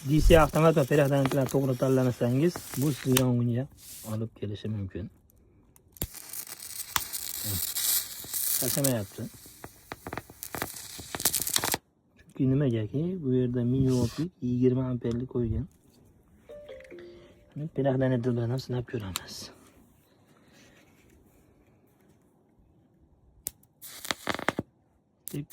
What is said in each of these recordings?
DC avtomat va переходник to'g'ri tanlamasangiz, bu sizni yong'inga olib kelishi mumkin. Tashlamayapti. Chunki nimagaki, bu yerda 1000 voltlik 20 amperlik qo'ygan. Переходник bilan ham sinab ko'ramiz. Deb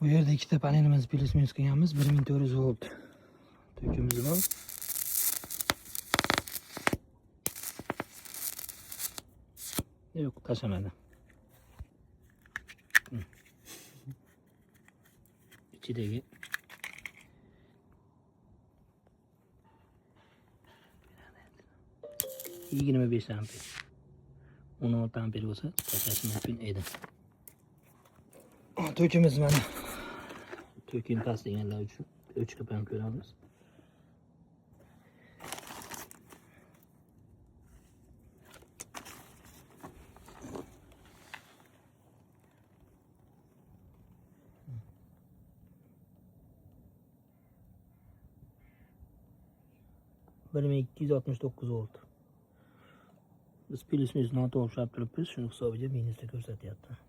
bu yerda ikkita panelimiz plyus minus qilganmiz. 1400 volt tokimiz bor. Yo'q, tashlamadi. Ichidagi 25 amper. 16 amper bo'lsa tashlash mumkin edi. Tokimiz mana. Tokin past deganlar uchun o'chirib ham ko'ramiz. 1269 volt. Biz plyus minus noto'g'ri ushlab turibmiz, shuni hisobiga minusda ko'rsatyapti.